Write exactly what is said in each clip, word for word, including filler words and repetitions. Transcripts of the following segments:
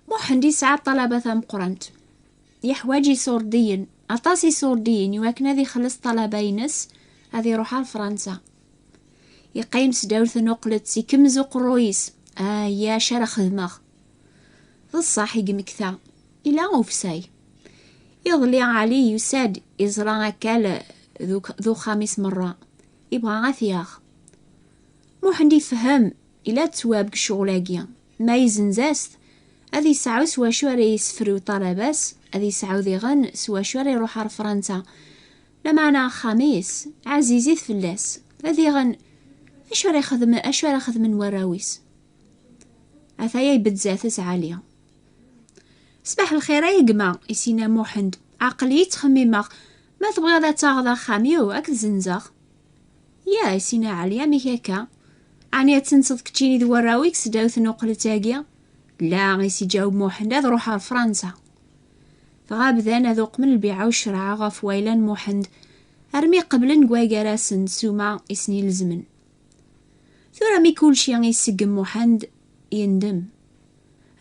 Muḥend yesɛa ṭṭalaba tameqqrant. Yeḥwaǧ isurdiyen, aṭas isurdiyen, i wakken ad ixelleṣ ṭṭalaba-ines, ad iruḥ ar Fransa. Yeqqim sdaw tnuqlet, ikemmez uqerruy-is. Aya acu ara xedmeɣ. D ṣṣeḥ i yemmekta. Ila ufsay. Iḍelli Ɛli yusa-d, iẓra akal d uk-, d uxxam-is merra. Ibɣa ad t-yaɣ. Muḥend ifhem, ila ttwab deg ccɣel-agi. Ma izenz-as-t, ad yesɛu s wacu ara yessefru ṭṭalaba-s, ad yesɛu diɣen s wacu ara iruḥ ar Fransa. Lameɛna axxam-is ɛzizit fell-as. Ad diɣen, acu ara ixdem, acu ara xedmen warraw-is? Ataya ibedd zdat-s Ɛli. Ṣbaḥ lxir ay gma, i s-yenna Muḥend. Aql-iyi ttxemmimeɣ. Ma tebɣiḍ ad taɣeḍ axxam-iw, ad k-t-zenzeɣ. Ya, i s-yenna Ɛli, amek akka? Ɛni ad tenseḍ keččini d warraw-ik sdaw tnuqlet-agi? La, i s-iǧaweb Muḥend, ad ruḥeɣ ar Fransa. Dɣa bdan ad uqmen lbiɛa u ccreɛ ɣef wayla n Muḥend, armi qeblen deg wagar-asen ssuma i sen-ilezmen. Tura mi kulci iseggem Muḥend, yendem.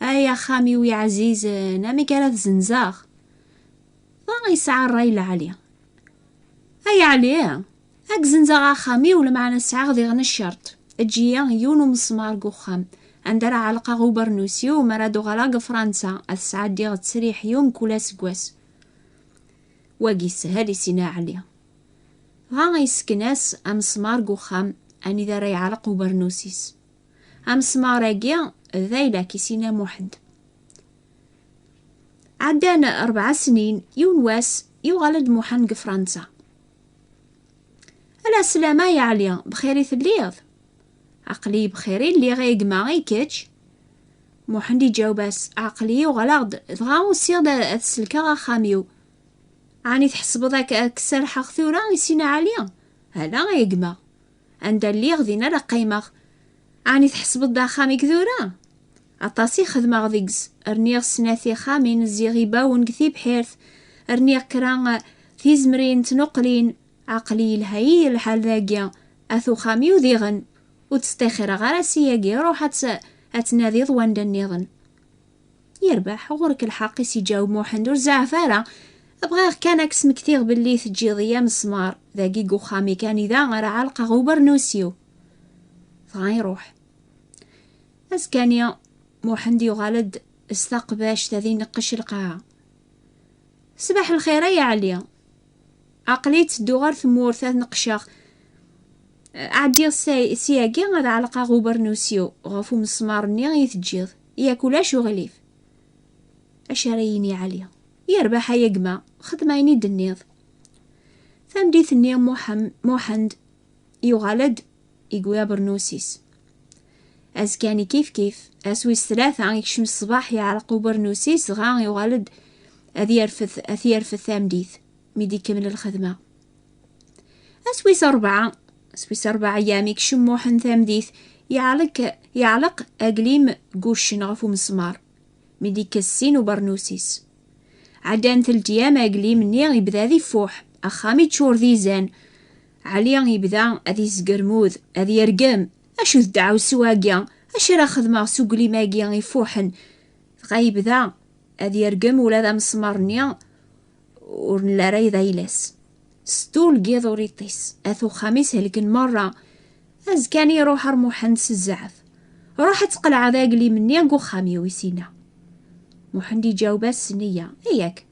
Ay axxam-iw iɛzizen, amek ara t-zenzeɣ? Dɣa yesɛa ṛṛay lɛali. Ay Ɛli, ad k-zenzeɣ axxam-iw, lameɛna sɛiɣ diɣen ccerṭ. Eǧǧ-iyi yiwen umesmar deg uxxam, anda ara ɛelqeɣ ubernus-iw mi ara d-uɣaleɣ deg Fransa, ad sɛeddiɣ ttesriḥ-iw mkul aseggas. Wagi yeshel, i s-yenna Ɛli. Dɣa yessken-as amesmar deg uxxam anida ara yeɛleq ubernus-is. Amesmar-agi d ayla-k, i s-yenna Muḥend. Ɛeddan rebɛa snin, yiwen wass yuɣal-d Muḥend deg Fransa. Ala sslama ay Ɛli, bxir i telliḍ? Aql-iyi bxir i lliɣ, ay gma, i kečč? Muḥend iǧaweb-as, aql-iyi uɣaleɣ-d, dɣa usiɣ-d ad, ad selkeɣ axxam-iw. Ɛni tḥesbeḍ ad k-, ad k-serḥeɣ tura? I s-yenna Ɛli. Ala, ay gma. Anda lliɣ, din ara qqimeɣ. Ɛni tḥesbeḍ d axxam-ik tura? Aṭas i xedmeɣ deg-s. Rniɣ snat tixxamin, zziɣ ibawen deg tibḥirt. Rniɣ kra, eh, tizemrin, tnuqlin. Aql-i yelha-yi lḥal dagi. At uxxam-iw diɣen. Ur ttṭixireɣ ara si yagi. Ruḥ ad tt-, ad tnadiḍ wanda nniḍen. Yerbeḥ, ɣur-k lḥeqq, i s-iǧaweb Muḥend, ur zeɛɛef ara. Bɣiɣ kan ad k-smektiɣ belli teǧǧiḍ-iyi amesmar dagi deg uxxam-ik, anida ara ɛelqeɣ ubernus-iw. Dɣa iruḥ. Azekka-nni, Muḥend yuɣal-d s taqbact ad ineqqec lqaɛa. Ṣbaḥ lxir ay Ɛli. Aql-i ttedduɣ ɣer tmurt ad neqceɣ. Ɛeddiɣ say-, syagi ad ɛelqeɣ ubernus-iw ɣef umesmar-nni i teǧǧiḍ. Yak ulac uɣilif. Acu ara yini Ɛli? Yerbeḥ ay a gma, xdem ayen i d-tenniḍ. Tameddit-nni Muḥem-, Muḥend yuɣal-d yewwi abernus-is. Azekka-nni kif kif, ass wis tlata, yekcem ṣṣbeḥ, yeɛreq ubernus-is, dɣa yuɣal-d ad yerfed, ad t-yerfed tameddit, mi d-ikemmel lxedma. Ass wis ṛebɛa, ass wis ṛebɛa ayyam, yekcem Muḥend tameddit, yeɛleq, yeɛleq aglim n wuccen ɣef umesmar, mi d-ikkes sin ubernus-is. Ɛeddan telt ayyam, aglim-nni yebda ad ifuḥ, axxam yeččur d izan. Ɛli yebda ad izgermud, ad yergem. Acu d ddeɛwessu-agi? Acu ara xedmeɣ s uglim-agi ifuḥen? Dɣa yebda ad yergem ula d amesmar-nni ur nelli ara d ayla-s. Seddu lgiḍ ur iṭis, at uxxam-is helken merra. Azekka-nni iruḥ ar Muḥend s zzeɛf. Ruḥ ad tqelɛeḍ aglim-nni deg uxxam-iw, i s-yenna. Muḥend iǧaweb-as s nneyya, yak.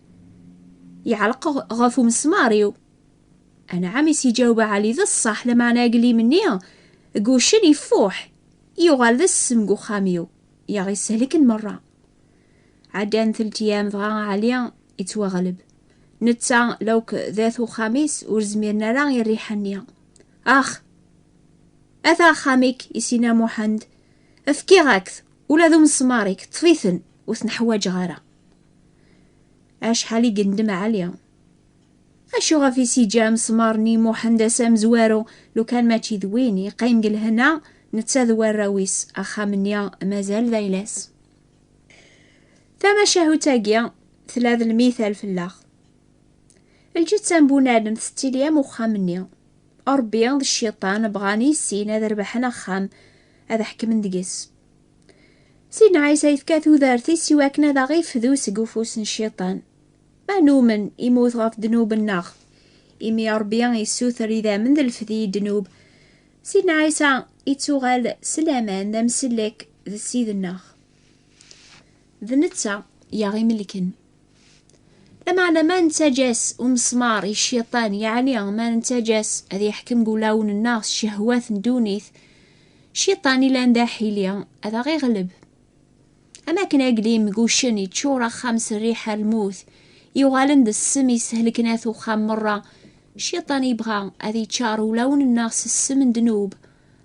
Yeɛleq ɣ-, ɣef umesmar-iw. Anɛam, i s-iǧaweb Ɛli, d ṣṣeḥ, lameɛna aglim-nni deg wuccen ifuḥ, yuɣal d ssem deg uxxam-iw, yaɣ-ishelken merra. Ɛeddan telt ayyam dɣa Ɛli ittwaɣleb. Netta lawk d at uxxam-is ur zmiren ara i rriḥa-nni. Ax! Ata axxam-ik, i s-yenna Muḥend, fkiɣ-ak-t, ula d umesmar-ik, ṭṭef-iten, ur ten-ḥwaǧeɣ ara. Acḥal i yendem Ɛli! Acu ɣef i s-iǧǧa amesmar-nni Muḥend ass amezwaru, lukan mačči d win, yeqqim deg lehna, netta d warraw-is, axxam-nni mazal d ayla-s. Tamacahut-agi tella d lmital fell-aɣ. Lǧetta n bunadem tettili am uxxam-nni. Ṛebbi d cciṭan bɣan i sin ad rebḥen axxam, ad ḥekmen deg-s. Sidna Ɛisa yefka tudert-is i wakken ad aɣ-ifdu seg ufus n Cciṭan. Ma numen imut ɣef ddnub-nneɣ, imi Ṛebbi yessuter idammen d lefdi i ddnub, Sidna Ɛisa ittuɣal s laman d amsellek d Ssid-nneɣ. D netta i aɣ-imelken. Lameɛna ma nettaǧǧa-s umesmaṛ i Cciṭan, yeɛni ma nettaǧǧa-s ad yeḥkem deg wulawen-nneɣ s ccehwat n ddunit, Cciṭan ilan d aḥili ad aɣ-iɣleb. Am akken aglim deg uccen yeččur axxam s rriḥa n lmut, yuɣalen d ssem yeshelken at uxxam merra, Cciṭan yebɣa ad yeččar ulawen-nneɣ s ssem n ddnub,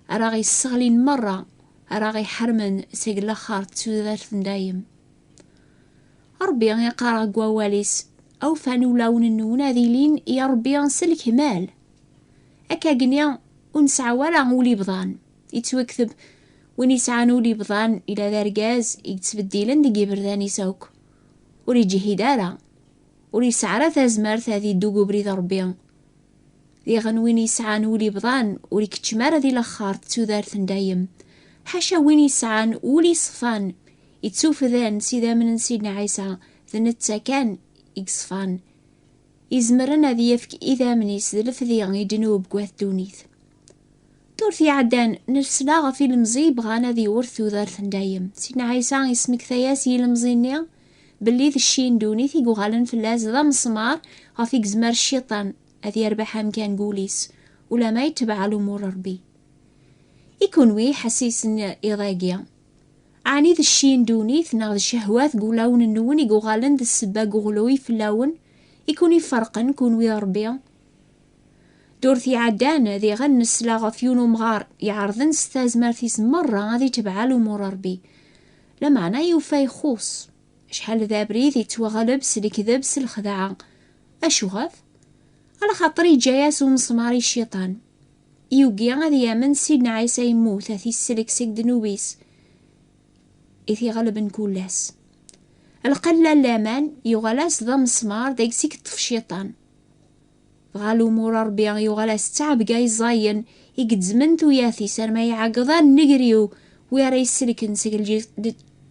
ara ɣ-yesseɣlin merra, ara ɣ-iḥermen seg laxert d tudert n dayem. Ṛebbi iqqar deg wawal-is: "Awfan ulawen-nwen ad ilin i Ṛebbi s lekmal." Akkagni ur nesɛa wara ul ibḍan. Yettwakteb: "Win yesɛan ul ibḍan ila d argaz i yettbeddilen deg yiberdan-is akk. Ur iǧehhid ara, ur yesɛi ara tazmert ad iddu deg ubrid n Ṛebbi." Diɣen win yesɛan ul ibḍan ur ikeččem ara di laxert d tudert n dayem. Ḥaca win yesɛan ul iṣfan, ittufdan s idammen n Sidna Ɛisa, d netta kan i yeṣfan, izemren ad yefk idammen-is d lefdi i ddnub n wat ddunit. Ddurt iɛeddan, nesla ɣef ilemẓi yebɣan ad iwret tudert n dayem. Sidna Ɛisa yesmektay-as i yilemẓi-nni belli d cci n ddunit i yuɣalen fell-as d amesmar ɣef i yezmer Cciṭan ad yerbeḥ amkan deg wul-is, ulamma yetbeɛ lumuṛ n Ṛebbi. I kunwi iḥessisen iḍ-agi, ɛni d cci n ddunit neɣ d ccehwat deg wulawen-nwen i yuɣalen d ssebba n uɣluy fell-awen, i kun-iferqen kunwi d Ṛebbi? Ddurt iɛeddan, diɣen nesla ɣef yiwen umɣar iɛerḍen s tazmert-is merra ad itbeɛ lumuṛ n Ṛebbi. Lameɛna yufa ixuṣ. Acḥal d abrid ittwaɣleb s lekdeb, s lxedɛa. Acuɣef? Alaxaṭer iǧǧa-yas umesmar i Cciṭan. Yugi ad yamen Sidna Ɛisa yemmut, ad t-isellek seg ddnub-is i t-iɣelben kul ass. Lqella n laman yuɣal-as d amesmar deg-s i yeṭṭef Cciṭan. Dɣa lumuṛ n Ṛebbi yuɣal-as d ttɛebga iẓayen i gezzmen tuyat-is arma iɛeggeḍ anegriw wi ara yesselken seg lǧi-,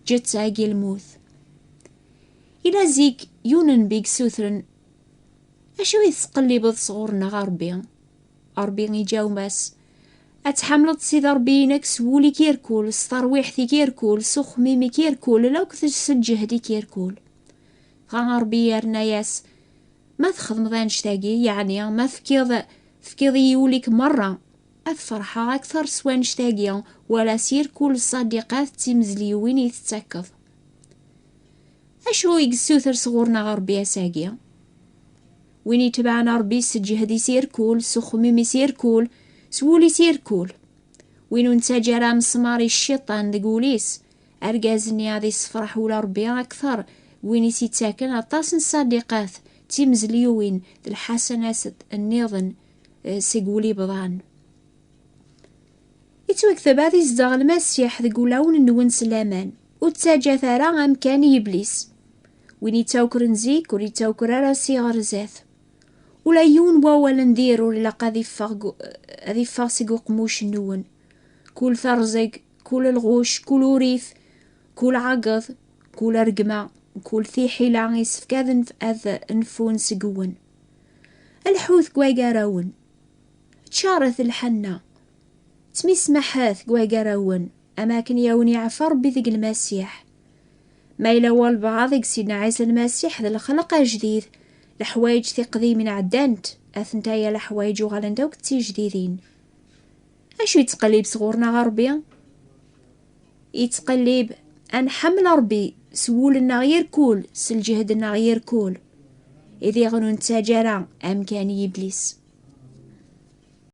lǧetta-agi lmut. Ila zik yiwen n nnbi yessutren: "Acu i tettqellibeḍ sɣur-neɣ a Ṛebbi?" Ṛebbi iǧawem-as: "Ad tḥemmleḍ Sidi Ṛebbi-inek s wul-ik irkul, s terwiḥt-ik irkul, s uxemmim-ik irkul, akked s lǧehd-ik irkul." Dɣa Ṛebbi yerna-yas: "Ma txedmeḍ annect-agi, yeɛni ma tefkiḍ, tefkiḍ-iyi ul-ik merra, ad ferḥeɣ akteṛ s wannect-agi, wala s irkul ṣṣadiqat d timezliwin i tettakeḍ." Acu i yessuter sɣur-neɣ Ṛebbi ass-agi? Win itebɛen Ṛebbi s lǧehd-is irkul, s uxemmim-is irkul, s wul-is irkul. Win ur nettaǧǧa ara amesmar i Cciṭan deg wul-is, argaz-nni ad issefreḥ ula Ṛebbi akteṛ, win i s-ittaken aṭas n ṣṣadiqat, d timezliwin, d lḥasanat nniḍen, eh, seg wul ibḍan. Ittwakteb: "Ad izdeɣ Lmasiḥ deg ulawen-nwen s laman, ur ttaǧǧat ara amkan i Yiblis. Win ittawkren zik, ur ittawker ara si ɣer zdat. Ula yiwen wawal n dir ur ilaq ad iffeɣ gu-, ad iffeɣ seg uqmuc-nwen. Kul terẓeg, kul lɣuc, kul urrif, kul ɛeggeḍ, kul rregma, kul tiḥila, yessefk ad nf-, ad nfun seg-wen. Lḥut deg wagarawen, ččaret lḥenna, ttmismaḥet deg wagarawen, am akken i awen-iɛfa Ṛebbi deg Lmasiḥ." Ma yella walbeɛḍ deg Sidna Ɛisa Lmasiḥ d lxelq ajdid, leḥwayeǧ tiqdimin ɛeddant, atentaya leḥwayeǧ uɣalent akk d tijdidin. Acu yettqellib sɣur-neɣ Ṛebbi? Yettqellib ad nḥemmel Ṛebbi s wul-nneɣ irkul, s lǧehd-nneɣ irkul. I diɣen ur nettaǧǧa ara amkan i Yiblis.